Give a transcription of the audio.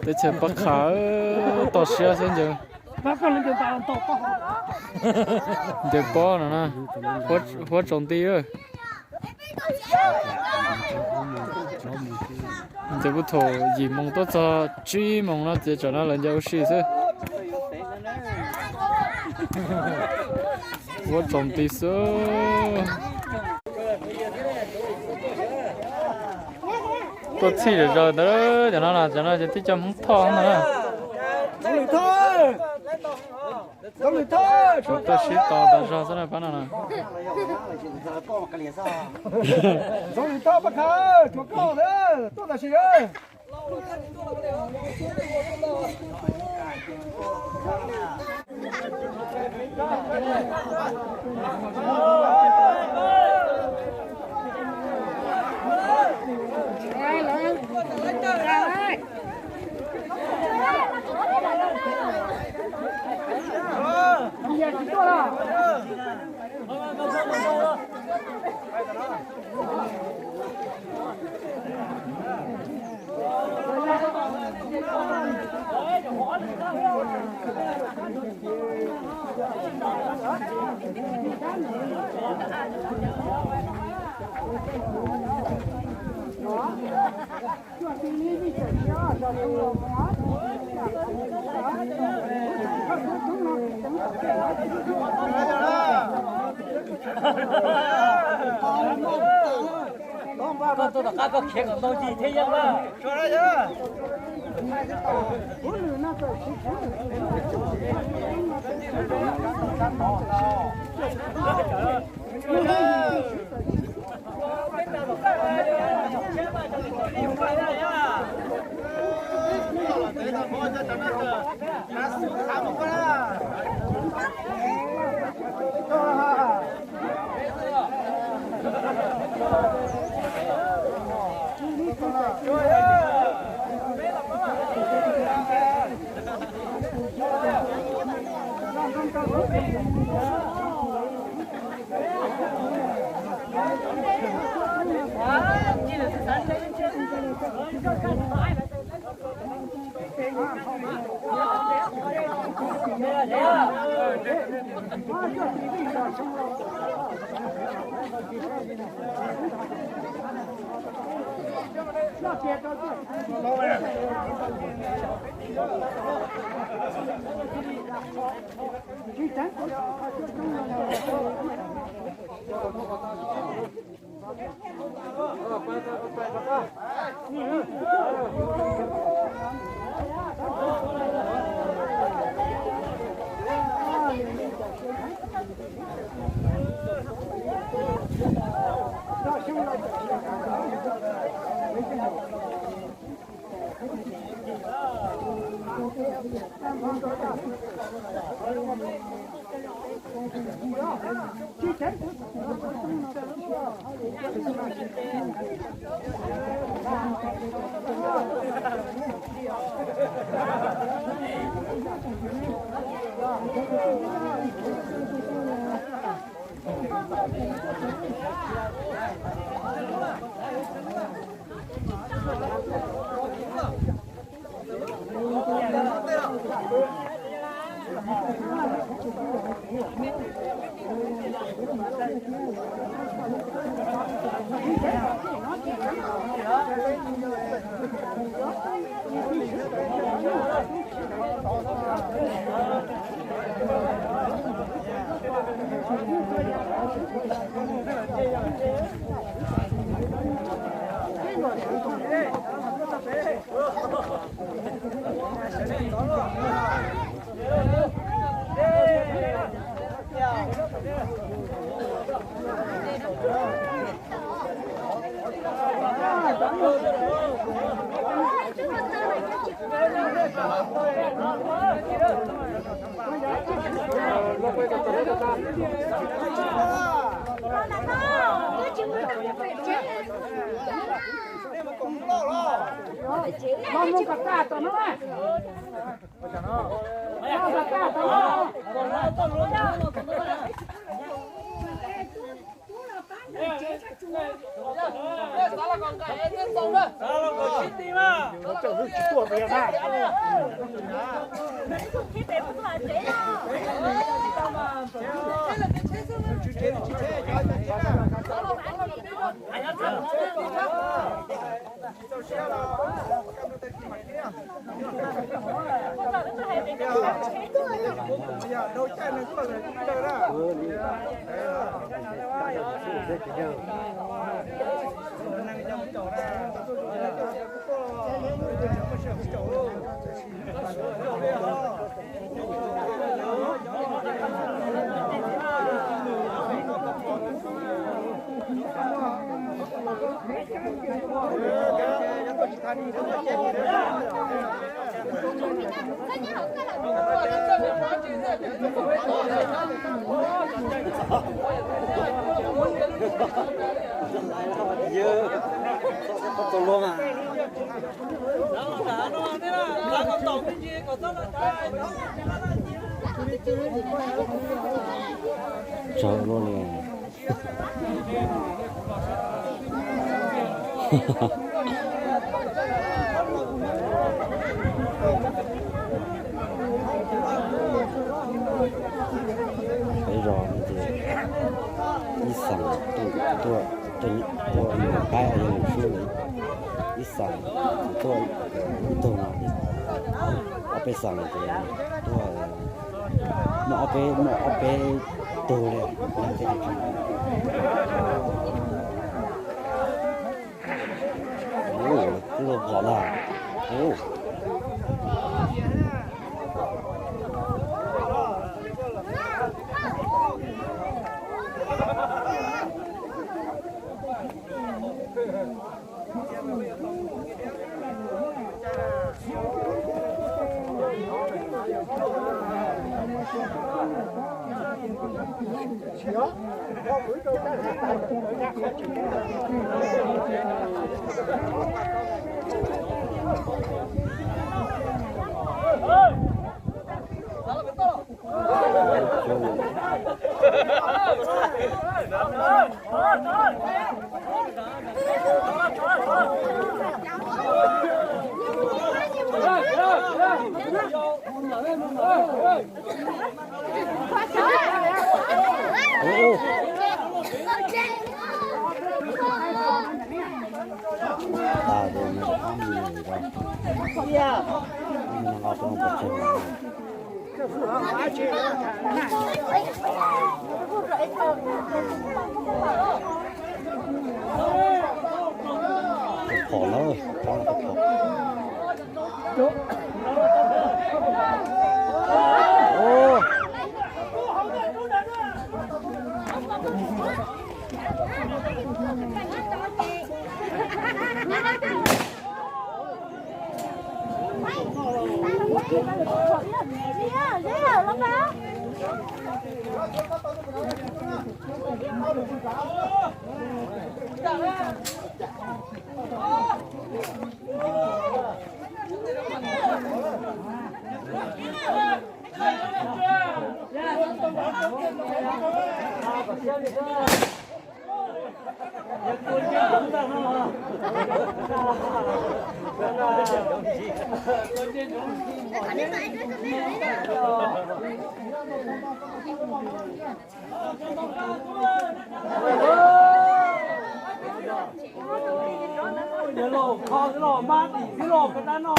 Teb chaws Paj Qha, toj siab xwb ncaws. Ncaws pob no na, huab tsaus nti. Ncaws puag thaum yim moos tuaj txog tsib moos no ces tsam no lawv ncaws ua si xwb. Huab tsaus nti xwb. Tuaj txhij zom zaws ntawd, cov no na, cov no ces tib co Hmoob Thoj ntag na. Tuaj sib tos tas zog xwb na pab no na. Koj tuaj tom qab koj khiav kom ntau ncig thiab yeej na. Tsawg luaj li. Peb zos no ces ib xeem tuaj, tuaj, tuaj ib qaib yog lus sub li, ib xeem tuaj ib tug no, ob peb xeem ces tuaj muaj ob peb, muaj ob peb tug li. Ub, twb tau phom lawm. Ub. Phom lawm, phom lawm, phom. Yog los kho xwb los mab tim xwb los koj tab no.